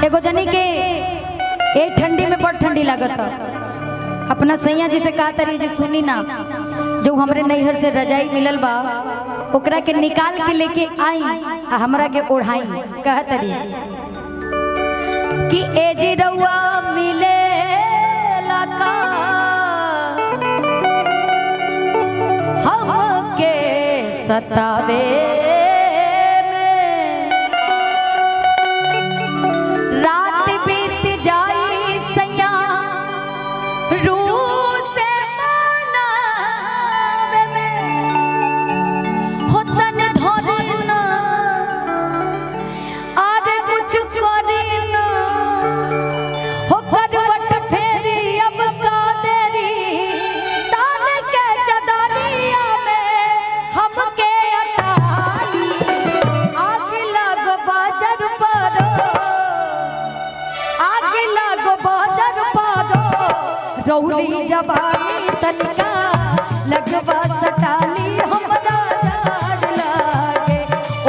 एगो जनी के ए ठंडी में बड़ ठंडी लागत ह। अपना सैया जी से कहा तरी जे सुनी ना, जो हमरे नैहर से रजाई मिलल बा ओकरा के निकाल के लेके आई आ हमरा के ओढ़ाई। कह तरी कि ए जी रउआ मिले लका हमके सतावे में रात बीत जाई सैया रूह से मनावे में हो तन धरे ना आरे कुछ करे ना हो करवट फेरी अब का देरी तान के चदरिया में हमके अटाली आग लगो बाजर पर, आग लगो बाजर पर, रौली जवानी तनिका लगवा सटाली हमरा जाड़ लागे,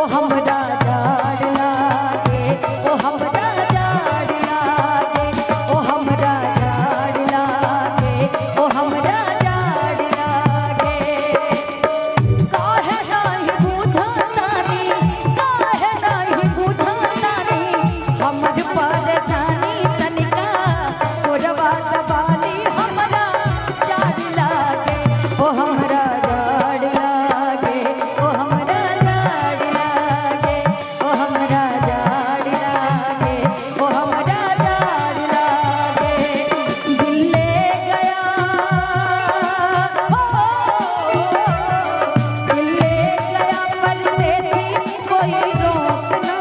ओ हमरा जाड़ लागे, ओ हमरा जाड़ लागे, ओ हमरा जाड़ लागे, ओ हमरा जाड़ लागे। काहे नाही बुझतानी, काहे नाही बुझतानी हमर परेशानी तनिका कोरबा दबाली हमरा जाड़ लागे, ओ हमरा जाड़ लागे, ओ हमरा जाड़ लागे, ओ हमरा जाड़ लागे, ओ हमरा जाड़ लागे। दिल ले गया हो, दिल ले गया परदेसी कोई रोक ना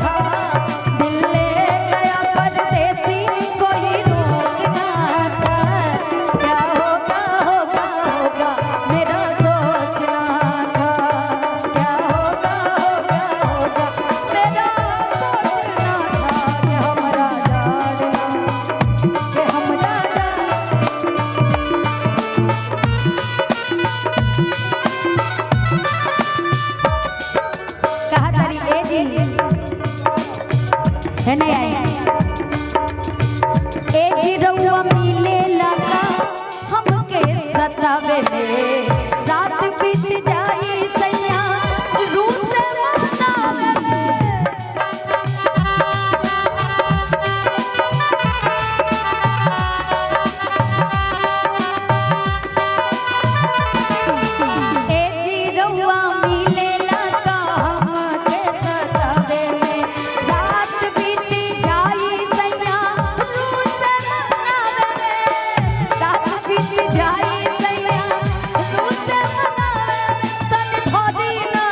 था, दिल ले गया परदेसी कोई रोक ना था, क्या होगा होगा होगा मेरा सोचना था, क्या होगा होगा होगा मेरा सोचना था, कि हमरा जाड़ना, कि हमरा जाड़ना। कहा तारी ए जी है नहीं आई ए जी रउआ मिले लगा हमके सतावे में रात बीत जाई सैया रूह से मनावे में। ए जी रउआ मिले लगा हमके सतावे में रात बीत जाई सैया रूह से मनावे में, रात बीत जाई सैया रूह से मनावे में। तन धरी ना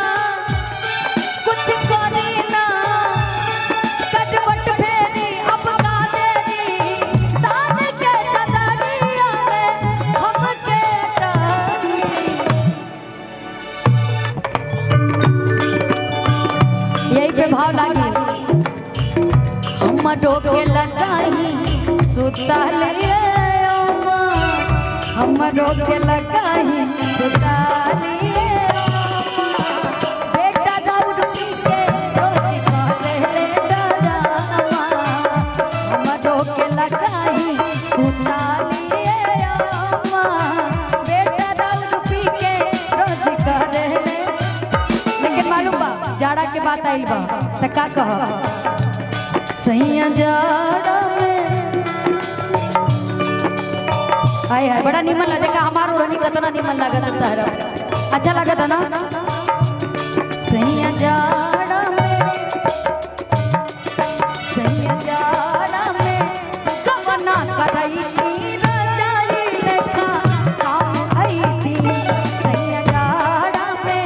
कुछ करी ना कटवट फेरी अब का देरी तान के चदरिया में हमके टारी। यही पे भाव लागी हमरो के लगाई सुतलिए ओमा, हमरो के लगाई सुतलिए ओमा। बेटा दौड़ के रोज करे ले डरामा, हमरो के लगाई सुतलिए ओमा। बेटा दौड़ के रोज करे ले। लेकिन मालूम बा जाड़ा के बात आइल बा त का कह सैया जाड़ा में हाय हाय बड़ा निमन लगे का हमार ओढ़नी कितना निमन लागत तहरा, अच्छा लागत है ना। सैया जाड़ा में, सैया जाड़ा में कवना करई थी रजाई लेखा काम आई थी, सैया जाड़ा में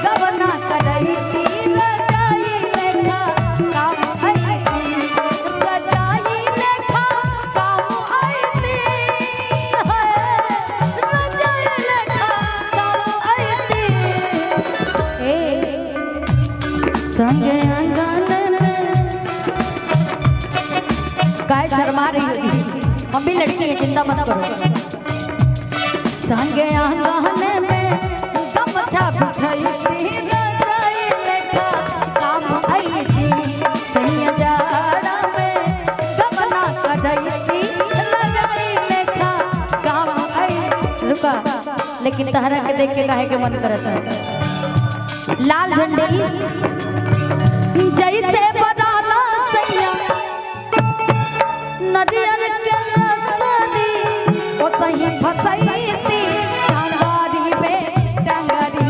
गवना करई थी रजाई लेखा काम आई थी, रजाई लेखा काम आई थी, रजाई लेखा काम आई थी। ए संगे आंगन में काय शर्मा रही हो जी, हम भी लड़की हैं, चिंता मत करो। संगे आंगन में गमछा बिछाई थी रजाई लेखा काम लेकिन तहरा के देख के काहे के मन करता है। लाल झंडे जैसे बदाला सैया नरियर के रसरी, ओ सही फसैती टांगारी में टांगारी।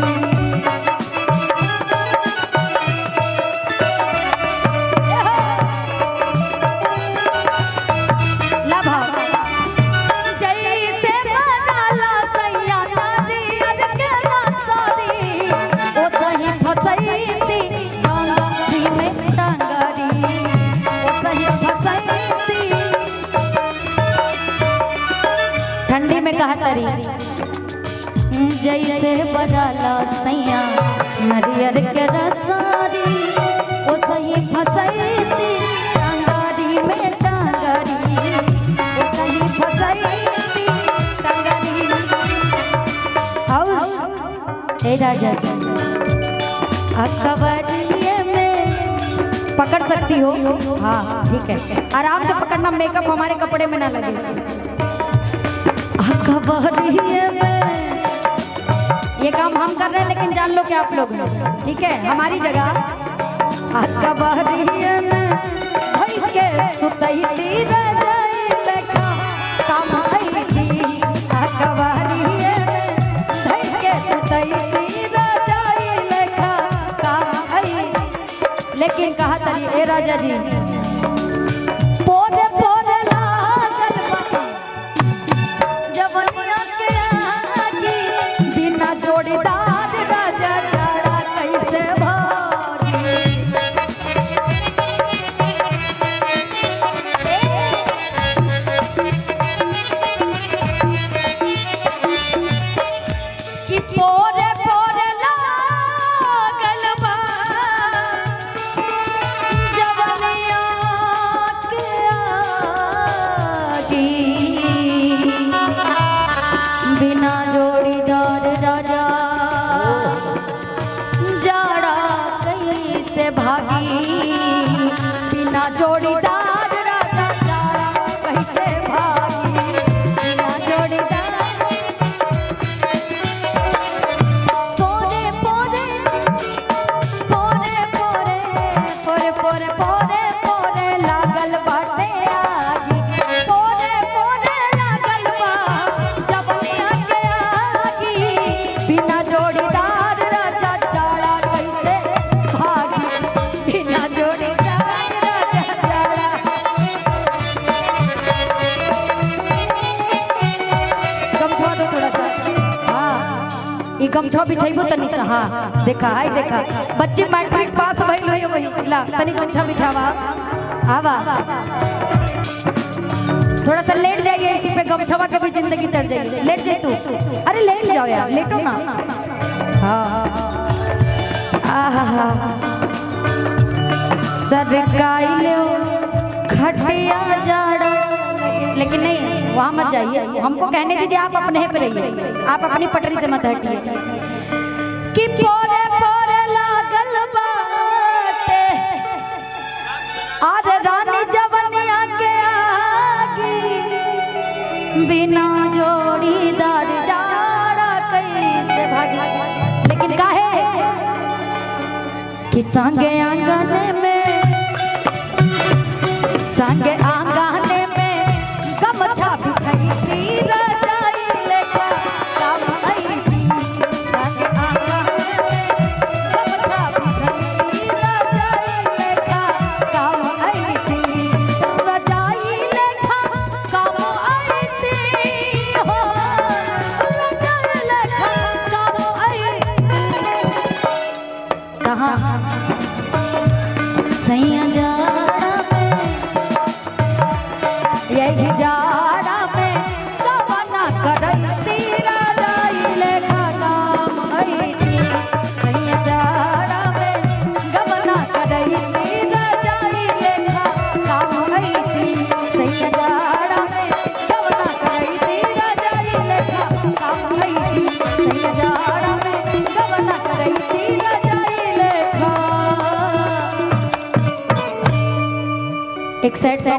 लाभा जैसे बदाला सैया नरियर के रसरी, ओ सही फसैती टांगारी में टांगारी, ओ सही फसैती। ठंडी में कहा तरी जैसे बराला सैया नरियर के रसारी, ओ सही फसैती टांगारी में टांगारी, ओ सही फसैती टांगारी। और हे राजा जी अकबरिये में पकड़ सकती हो, हाँ ठीक है, आराम से पकड़ना, मेकअप हमारे कपड़े में ना लगे। अकबरिये में ये काम हम कर रहे हैं, लेकिन जान लो कि आप लोग हैं, ठीक है, हमारी जगह। अकबरिये में भई के सुतैती रजाई लेखा काम आईती। अकबरिये में भई के सुतैती रजाई लेखा काम आई। लेकिन कहा तरी ए राजा जी पोरे पोरे लागल बा जवनिया के आगी, बिना जोड़ीदार राजा जाड़ा कैसे भागी। कि पोरे पोरे लागल बा जवनिया के आगी, बिना जोड़ीदार राजा जाड़ा कैसे भागी, बिना जोड़ीदार राजा जाड़ा कैसे भागी, बिना जोड़ीदार। पोरे पोरे पोरे पोरे पोरे पोरे पोरे पोरे लागल बाटे आगी, पोरे पोरे लागल बा जवनिया के आगी, बिना जोड़ीदार राजा जाड़ा कैसे भागी, बिना जोड़ीदार राजा जाड़ा। गमछा दो थोड़ा सा, हाँ ई गमछा बिछाइबो तनी सा, हाँ देखा हाय देखा बच्चे मैट्रिक पास भइल होई वही ला तनी गमछा बिछावा आवा, थोड़ा सा लेट जाइए इसी पे, गमछावा के भी जिंदगी तर जाएगी। लेट जाए तू, अरे लेट जाओ यार, लेटो ना। हाँ आहा सरकाई लो खटिया जाड़ा, लेकिन नहीं वहाँ मत जाइए, हमको कहने दीजिए, आप अपने पे रहिए, आप अपनी पटरी से मत हटिए। कि पोरे पोरे लागल बाटे आरे रानी जवनिया के आगी, बिना जोड़ीदार जाड़ा कैसे भागी। लेकिन काहे कि संगे आंगन में, संगे आंगन में गमछा बिछाई रजाई लेखा काम आईती। संगे आंगन में गमछा बिछाई रजाई लेखा काम आईती, रजाई लेखा काम आईती हो, रजाई लेखा काम आईती। कहाँ सैया जाड़ा में, यही जाड़ा में कवना करैती रजाई लेखा काम आईती। सैया जाड़ा में गवना करैती रजाई लेखा काम आईती। सैया जाड़ा में गवना करैती रजाई लेखा काम आईती। सैया जाड़ा में गवना करैती रजाई लेखा। एक साइड।